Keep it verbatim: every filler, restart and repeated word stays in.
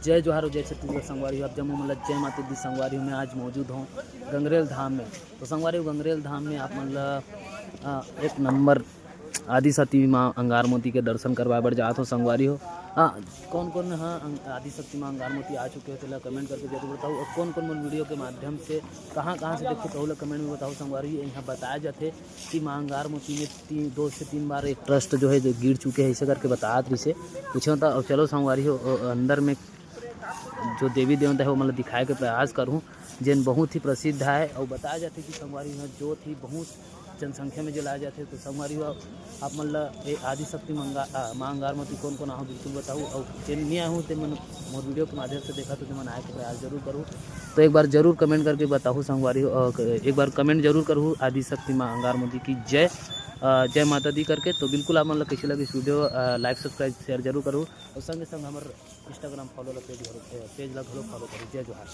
जय जोहार अउ जय छत्तीसगढ़ संगवारी हो, आप जम्मो मन ल जय माता दी। संगवारी हो, मैं आज मौजूद हूँ गंगरेल धाम में। तो संगवारी हो, गंगरेल धाम में आप मन ल, अ, एक नंबर आदिशक्ति माँ अंगार मोती के दर्शन करवाए बर जात हो संगवारी हो। हाँ, कौन कौन ह अंग-, आदिशक्ति माँ अंगार मोती आ चुके हो, तेला कमेंट करके जरूर बताओ। और कौन कौन मन वीडियो के माध्यम से कहाँ कहाँ से देखो, तो ओला कमेंट में बताओ संगवारी। यहाँ बताया जाथे कि माँ अंगार मोती में तीन, दो से तीन बार एक ट्रस्ट जो है जो गिर चुके हैं, ऐसे करके बतात रहिसे। पूछो तो, और चलो संगवारी हो, अ, अंदर में जो देवी देवता है वो मतलब दिखाए के प्रयास करूँ, जेन बहुत ही प्रसिद्ध है। और बताया जाथे कि संगवारी यहाँ जोत ही बहुत जनसंख्या में जलाया जाथे। तो संगवारी हो, आप मन ल ए आदिशक्ति मंगा-, अ, माँ अंगार मोती कौन कौन आहू बिल्कुल बताहू। और जेन नहीं आहू ते मन मोर वीडियो के माध्यम से देखा तो ते मन आए के प्रयास जरूर करूँ। तो एक बार जरूर कमेंट करके बताहू संगवारी हो, अ, क-, एक बार कमेंट जरूर करूँ आदिशक्ति माँ अंगार मोती की जय, अ, जय माता दी करके। तो बिल्कुल आप मन ल कैसे लगे इस वीडियो, अ, लाइक, सब्सक्राइब, शेयर जरूर करूँ। और संगे संग हमर Instagram फॉलो ला, पेज घलो, ए, पेज ला घलो फॉलो करूँ। जय जोहार।